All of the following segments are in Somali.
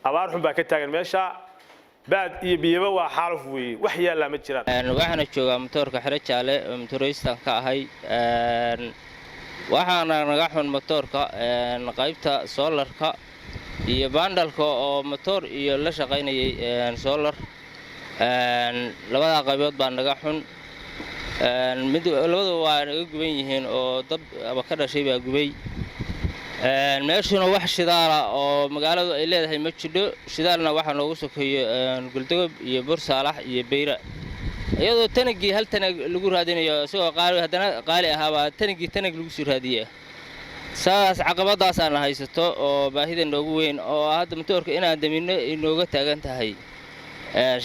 Abaar xun baa ka taagan meesha. Baad iyo biyaba waa xaaluf weeye, wax yaallaa ma jiraan. Waxaana joogaa matoorka Xero Jaale oo motoreystan ka ahay. Waxaana naga xun matoorka qaybta solar-ka iyo panel-ka oo matoor iyo la shaqaynayay solar. Labadaa qaybood baa naga xun. Mid labadaba waa naga guban yihiin oo dab aba ka dhashay baa gubay. Meeshuna wax shidaala oo magaaladu ay leedahay ma jidho. Shidaalna waxaa noogu sokeeyo Goldogob iyo Bursaalax iyo Beyra, iyadoo tanagii hal tanag lagu raadinayo isagoo qaali, haddana qaali ahaabaa tanagii tanag lagu sii raadiyaa. Saas caqabadaasaana haysato oo baahida noogu weyn oo hadda matoorka inaan daminno inooga taagan tahay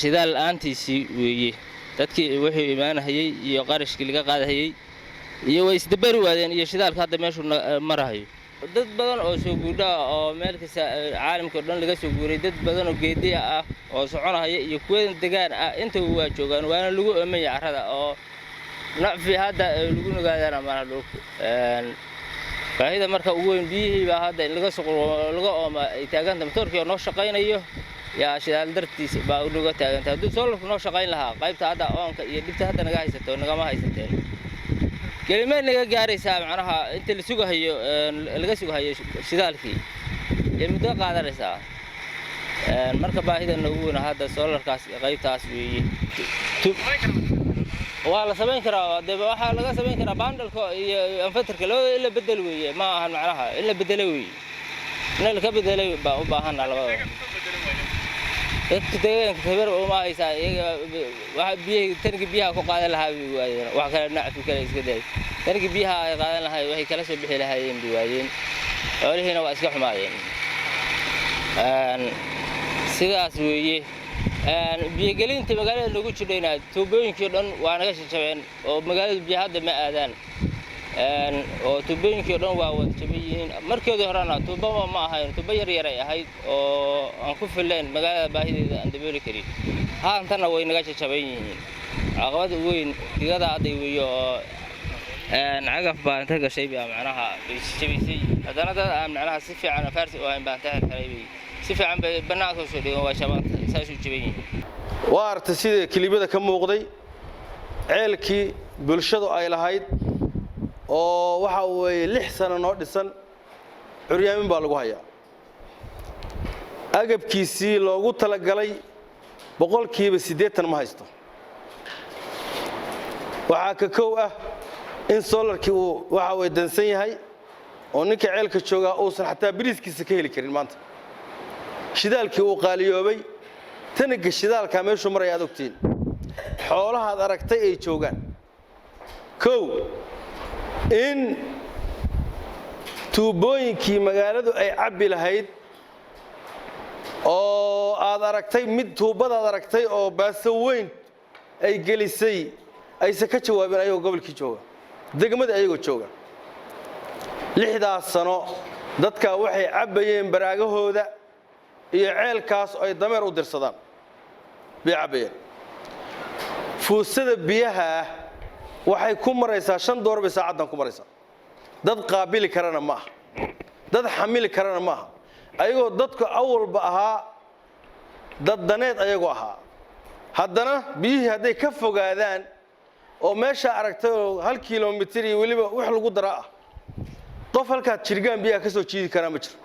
shidaal la'aantiisii weeye. Dadkii wuxuu imaanahayey iyo qarashkii laga qaadahayey iyo way isdabari waadeen iyo shidaalka hadda meeshuu marahayo. Dad badan oo soo guurdhaa oo meel kasta caalamka o dhan laga soo guuray, dad badan oo geediya ah oo soconahaya iyo kuwa degaan ah intaba waa joogaan, waana lagu oomanya carrada oo nacfi hadda lagu nogaadana mana dhulku. Baahida marka ugu weyn biyihii baa hadda in laga laga ooma ay taaganta. Matoorkii oo noo shaqaynayo yaa shidaal dartiis baa unaga taaganta. Hadduu solar-ku noo shaqayn lahaa, qaybta hadda oonka iyo dhibta hadda naga haysato nagama haysateen. Kelimee naga gaaraysaa macnaha inta la sugahayo, laga sugahayo shidaalkii ee muddo qaadanaysaa. Marka baahida noogu weyn hadda solar-kaas qaybtaas weeye. Waa la samayn karaa de, waxaa laga samayn karaa panel-ka iyo inverter-ka labada in la bedel weeye. Ma ahan macnaha in la bedelo weeye, in laka bedelay baan u baahanaa labada. Dadka deegaanka tabar uma haysaa iyaga. Waxa biyaha tangi biyaha ku qaadan lahaa bay waayeen. Wax kale nacfi kale iska day, tangi biyaha ay qaadan lahay waxay kala soo bixi lahaayeen bay waayeen. Xoolihiina waa iska xumaayeen. Sidaas weeye. Biyogelinta magaalada nagu jidhayna tuubooyinkii o dhan waa naga jajabeen oo magaalada biyo hadda ma aadaan, oo tuubooyinkii o dhan waa wada jaban yihiin. Markeedii horena tuubaba ma ahayn, tuubo yar yaray ahayd oo aan ku fillayn magaalada baahideeda aan dabooli karin. Haantanna way naga jajaban yihiin. Caqabada weyn digada hadday weeye oo cagaf baa inta gashay baa macnaha bay jabisay. Haddana dad aan macnaha si fiican afaarsi u ahayn baa inta xirxiray bay si fiican bay bannaanka usoo dhigan, waa shabaanta saasuu jaban yihiin. Waa aragtay sida kilibada ka muuqday ceelkii bulshadu ay lahayd oo waxa weeye 6 sano noo dhisan, curyaamin baa lagu hayaa. Agabkiisii loogu talagalay 80% ma haysto. Waxaa ka kow ah in solar-kii uu waxa weye dansan yahay oo ninka ceelka joogaa uusan xataa biriiskiisa ka heli karin maanta. Shidaalkii uu qaaliyoobay, tanaga shidaalkaa meeshuu maraya aad ogtiin, xoolahaad aragtay ay joogaan. Kow in tuubooyinkii magaaladu ay cabbi lahayd oo aad aragtay, mid tuubadaad aragtay oo baaso weyn ay gelisay, aysan ka jawaabin ayagoo gobolkii jooga, degmada ayagoo jooga. 6daas sano dadkaa waxay cabbayeen baraagahooda iyo ceelkaas oo ay dameer u dirsadaan bay cabbayeen. Fuusada biyaha waxay ku maraysaa $5 bay saacaddan ku maraysaa. Dad qaabili karana ma aha, dad xamili karana ma aha. Ayagoo dadku awalba ahaa dad daneed ayagoo ahaa, haddana biyihii hadday ka fogaadaan oo meeshaa aragtay oo 1 kilomitir iyo weliba wax lagu daraa ah, qof halkaad jirgaan biyaha ka soo jiidi karaa ma jiro.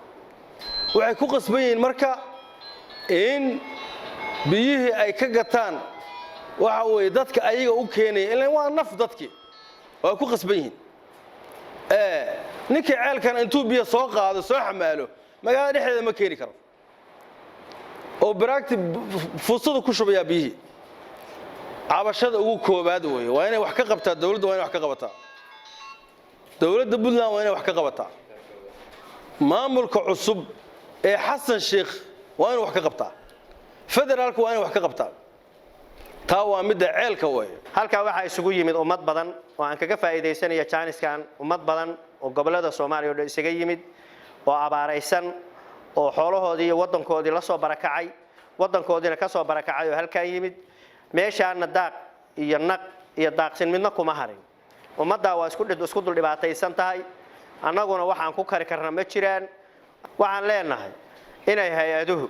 Waxay ku qasban yihiin marka in biyihii ay ka gataan waxa weeye dadka ayaga u keenaya, ilan waa naf dadkii, waa ku qasban yihiin. Ninkii ceelkan intuu biyo soo qaado, soo xamaalo, magaalada dhexdeeda ma keeni karo oo baraagti fuusada ku shubayaa biyihii. Cabashada ugu koobaad weeye, waa inay wax ka qabtaa dowladda, waa inay wax ka qabataa dowladda Puntland, waa inay wax ka qabataa maamulka cusub ee Xasan Sheikh, waa inuu wax ka qabtaa federaalka, waa inay wax ka qabtaa. Taa waa midda ceelka weeye. Halkaa waxaa isugu yimid ummad badan oo aan kaga faa'iidaysanaya jaaniskan, ummad badan oo gobollada Soomaaliya o dhan isaga yimid oo abaaraysan oo xoolahoodii iyo waddankoodii la soo barakacay, waddankoodiina ka soo barakacay oo halkaan yimid. Meeshaana daaq iyo naq iyo daaqsin midna kuma harin. Ummaddaa waa isku dul dhibaataysan tahay. Annaguna waxaan ku kari karna ma jiraan. Waxaan leenahay inay hay-aduhu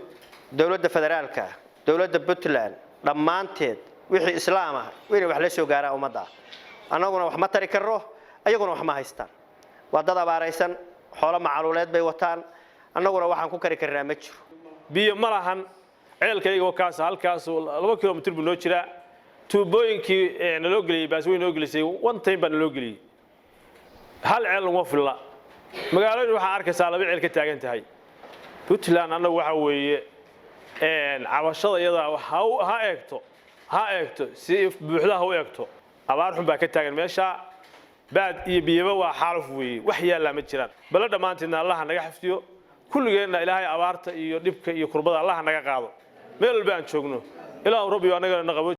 Dowladda federaalka, dowladda Puntland, dhammaanteed wixii Islaam ah inay wax la soo gaaraan ummadda. Annaguna wax ma tari karno, ayaguna wax ma haystaan. Waa dad abaaraysan, xoolo macaluuleed bay wataan. Annaguna waxaan ku kari karnaa ma jiro. Biyo ma lahan. Ceelkayga kaas halkaas 2 kilomitir buu noo jiraa. Tuubooyinkii naloo geliyey baas way noo gelisay, one time baa naloo geliyey. Hal ceel naguma filla. Magaalooyin waxaa arkaysaa laba ceel ka taagan tahay. Puntland annagu waxa weeye cabashada iyada ha eegto, ha eegto si buuxda ha u eegto. Abaar xun baa ka taagan meesha. Baad iyo biyaba waa xaaluf weeye, wax yaallaa ma jiraan. Bale dhammaanteedna Allaha naga xifdiyo kulligeenna. Ilaahay abaarta iyo dhibka iyo kurbada Allaha naga qaado meel walba aan joogno. Ilaahu Rabbiyo annagana na qabo.